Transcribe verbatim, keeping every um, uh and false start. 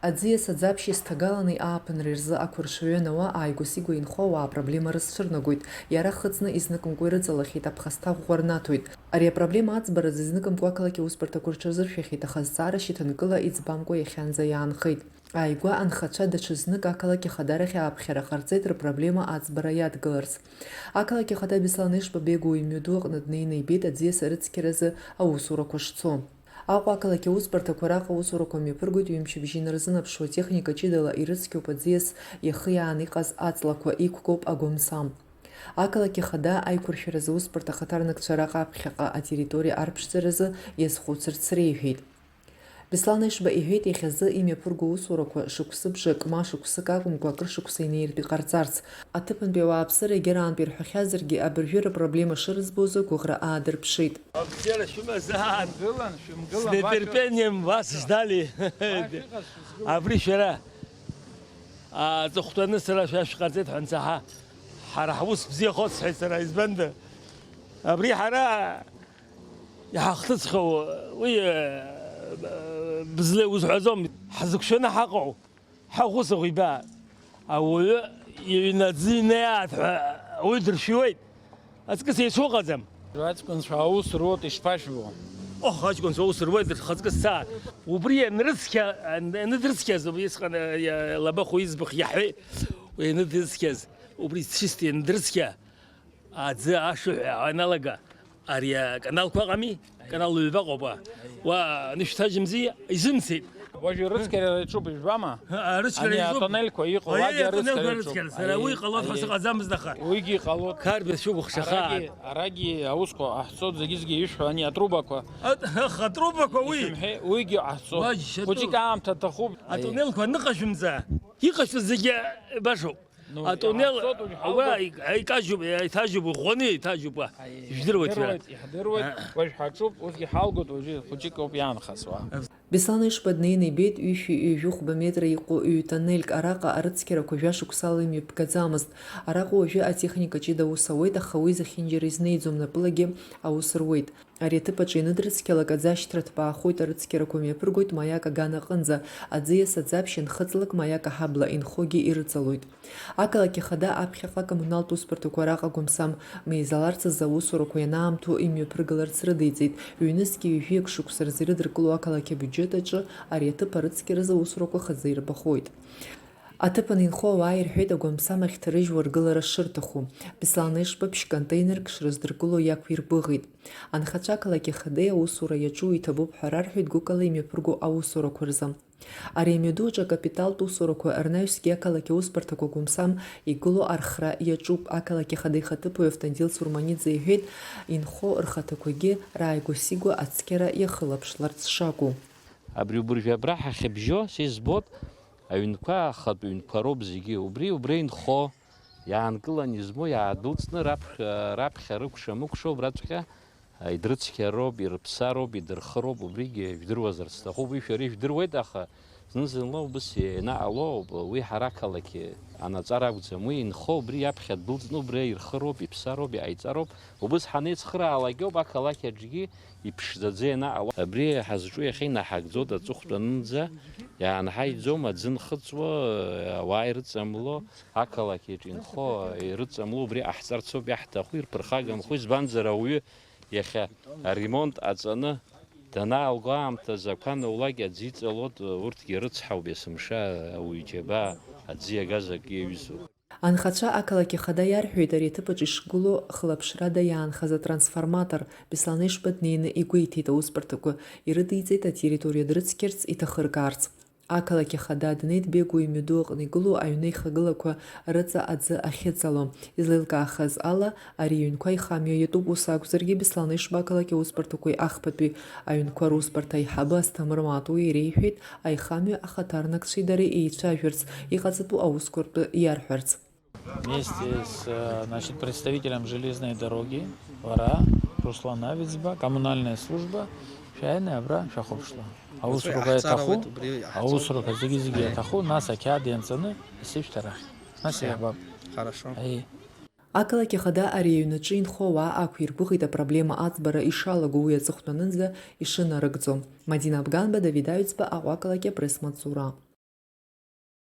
Аӡиас аӡаԥшь исҭагаланы ааԥынра рзы ақәыршаҩы анауа, ааигәа-сигәа инхо ауаа апроблема рызцәырнагоит. Иара хыҵны изныкымкәа ирыҵалахьеит, аԥхасҭа ӷәӷәа рнаҭоит. Ари апроблема аӡбаразы изныкымкәа ақалақь аусбарҭақәа рҽырзыршәахьеит, аха азҵаара шьаҭанкыла иӡбамкәа иахьанӡа иаанхеит. Ааигәа анхацәа даҽазнык ақалақь ахада рахь ааԥхьара ҟарҵеит, рпроблема аӡбара иадгыларц. Ақалақь ахада Беслан Ешба Бегу имҩаду аҟны днеины ибеит аӡиас арыцқьаразы аусурақәа шцо. Аҟәа ақалақь аусбарҭақәа араҟа аусурақәа мҩаԥыргоит ҩымчыбжьа инарзынаԥшуа техника ҷыдала ирыцқьоуп аӡиас иахиаан иҟаз аҵлақәа, иқәкоуп агәамсам. Ақалақь ахада аиқәыршәаразы аусбарҭа ахаҭарнакцәа араҟа аԥхьаҟа атерриториа арԥшӡаразы иазхәыцырц реиҳәеит. Беслан Ешба иҳәеит, иахьазы имҩаԥырго аусурақәа шықәсыбжак, ма шықәсык акәымкәа, акыр шықәса инеиртә иҟарҵарц. Аҭыԥантәи ауааԥсыра егьараантәи ирҳәахьазаргьы, абыржәы рыпроблема шырыӡбоз агәыӷра аадырԥшит. Абзиара шәымазаан. Шәымгылан, шәымгылан, С нетерпением вас ждали. Абри шәара, а, аҵыхәтәаны сара шәа шәҟарҵеит ҳәа ансаҳа, ҳара ҳус бзиахоит сҳәеит сара, избанда? Абри ҳара иҳахҭысхьоу уи, э, бызлеи узҳәаӡом. Ҳзықәшәаны ҳаҟоу ҳаӷәыс ӷәиба. Ауаҩы иҩнаӡы инеиааит ҳәа ауаҩы дыршәиуеит. Аҵкыс еицәоуҟаӡам. Аҷкәынцәа аус руот ишԥашәбо? Оҳ, аҷкәынцәа аус руеит, рхаҵкы сцаар. Убри ианрыцқьа, ианыдрыцқьаз, убри исҟан, иа-, лабахәы иӡбахә иаҳәеит, уи ианыдрыцқьаз, убри чисто ианыдрыцқьа, аӡы ашыҳәа аналага, ари аканалқәа ыҟами, канал ҩба ыҟоуп, уа, уа анышәҭажьымзи, изымцеит. Уажәы рыцқьара иаҿуп, ижәбама? Ҳа, рыцқьара Ани иаҿуп. Атонелқәа иҟоу, Аиеи, уагьы атонелқәа арыцқьара иаҿуп. Рыцқьара, сара Аиеи, уи ҟалоит ҳәа аиеи. Сыҟаӡамызт, аха. Уигьы ҟалоит. Қарбеи, сшәыкәыхшахааит. Арагьы, арагьы аусқәа ҟаҳҵоит зегьы-зегьы ишәҳәо, ани атрубақәа. Аха атрубақәа уи. Ишәымҳәеи, уигьы ҟаҳҵоит. Уаџьшьатәуп. Хәыҷык аамҭа аҭахуп. Аи. Атунелқәа ныҟажәымҵаа. Иҟашәҵаз зегьы башоуп. Ну, Атунел, иҳаҳҵоит, уажә уа ҳалгоит. Икажьуп, иҭажьуп, ӷәӷәаны иҭажьуп, уа. Аиеи, Жәдыруеит, иҳдыруеит, шәара. Иҳдыруеит, А. Уажә ҳаҿуп, усгьы ҳалгоит, уажәы хәыҷык ауп иаанхаз, уа. Беслан Ешба днеины ибеит ҩышәи ҩажәи хәба метра иҟоу ҩ-тоннельк. Араҟа арыцқьарақәа жәа шықәсала имҩаԥгаӡамызт. Араҟа уажәы атехника ҷыда аус ауеит, аха уи зехьынџьара изнеиӡом, напылагьы аус руеит. Ари аҭыԥ аҿы ианыдрыцқьалак, аӡы ашьҭра ҭбаахоит, арыцқьарақәа мҩаԥыргоит Маиак аганаҟынӡа, аӡиас аӡаԥшь анхыҵлак, Маиак аҳабла инхогьы ирыҵалоит. Ақалақь ахада аԥхьаҟа акоммуналтә усбарҭақәа араҟа гәамсам меизаларц азы аусурақәа ианаамҭоу имҩаԥыргаларц рыдиҵеит, ҩнызқьи ҩажәиак шықәса рзы ирыдыркыло ақалақь абиуџьет аҿы ари аҭыԥ арыцқьаразы аусурақәа хазы ирбахоит. Аҭыԥан инхо ауаа ирҳәеит, агәамсам ахьҭарыжьуа ргылара шырҭаху. Беслан Ешба ԥшь-контейнерк шрыздыркыло иақәиргәыӷит. Анхацәа ақалақь ахадеи аусура иаҿу иҭабуп ҳәа рарҳәеит гәыкала имҩаԥырго аусурақәа рзы. Ари амҩаду аҿы акапиталтә усурақәа рнаҩсгьы ақалақь аусбарҭақәа гәамсам игылоу архра иаҿуп. Ақалақь ахада ихаҭыԥуаҩ Автандил Сурманиӡе иҳәеит, инхо рхаҭақәагьы рааигәа-сигәа ацқьара иахылаԥшларц шакәу. Абри убыржәы абра ҳахьыбжьо, са избоит, аҩнқәа ахатә ҩнқәа роуп зегьы. Убри, убри инхо, иаанкыланы измоу, иаадәылҵны раԥхьа, раԥхьа рыкәша-мыкәша убраҵәҟьа, а, идрыцқьароуп, ирыԥсароуп, идырхыроуп, убригьы жәдыруазар сҭахуп. Уи шәара ижәдыруеит, аха зны-зынла убыс ианаҟало ауп. Уи ҳара ақалақь анаҵара акәӡам. Уи инхо, убри иаԥхьа дәылҵны, убри ирхыроуп, иԥсароуп, иҟаиҵароуп. Убыс ҳанеицхыраалак ауп ақалақь аҿгьы иԥшӡаӡа ианаҟало. Абри ҳазҿу иахьа инаҳагӡоит аҵыхәтәанынӡа, иаанҳаиӡом, аӡы нхыҵуа, ауаа ирыҵамло, ақалақь иаҿ инхо ирыҵамло, убри ҟаҳҵарц ауп иаҳҭаху, ирԥырхагамхо, избанзар ауаҩы иахьа аремонт ҟаҵаны данаалго аамҭазы ақәа наулак аӡы иҵалоит, урҭгьы рыцҳауп, есымша ауаҩы џьабаа аӡы иагаз акы иаҩызоуп. Анхацәа ақалақь ахада иарҳәеит, ари аҭыԥ аҿы ишгылоу хылаԥшрада иаанхаз атрансформатор Беслан Ешба днеины игәеиҭеит, аусбарҭақәа ирыдиҵеит атерриториа дрыцқьарц, иҭахыркаарц. Ақалақь ахада днеит Бегу имҩаду аҟны игылоу аҩны ихагылақәа рыҵа аӡы ахьыҵало. Излеилкаахаз ала, ари аҩнқәа аихамҩа иатәуп, ус акәзаргьы, Беслан Ешба ақалақь аусбарҭақәеи ахԥатәи аҩнқәа русбарҭа аиҳабы Асҭамыр Матуи иреиҳәеит, аихамҩа ахаҭарнакцәеи дареи еицәажәарц, иҟаҵатәу аусқәа ртәы иарҳәарц. Вместе с, э, значит, представителем железной дороги, вара, Руслан Авицба, коммунальная служба, шәааины абра шәахәаԥшла. Аусурақәа иаҭаху, ауеит, убри иаҳҵоит. Аусурақәа зегьы-зегьы иаҭаху, нас ақьаад ианҵаны исышәҭ арахь. Нас иаҳбап. Хорошо. Аиеи. Ақалақь ахада ари аҩнаҿы инхо ауаа ақәиргәыӷит апроблема аӡбара ишалаго, уи аҵыхәтәанынӡа ишынарыгӡо. Мадина Абганба, Давид Аҩӡба, Аҟәа ақалақь апресс-маҵзура.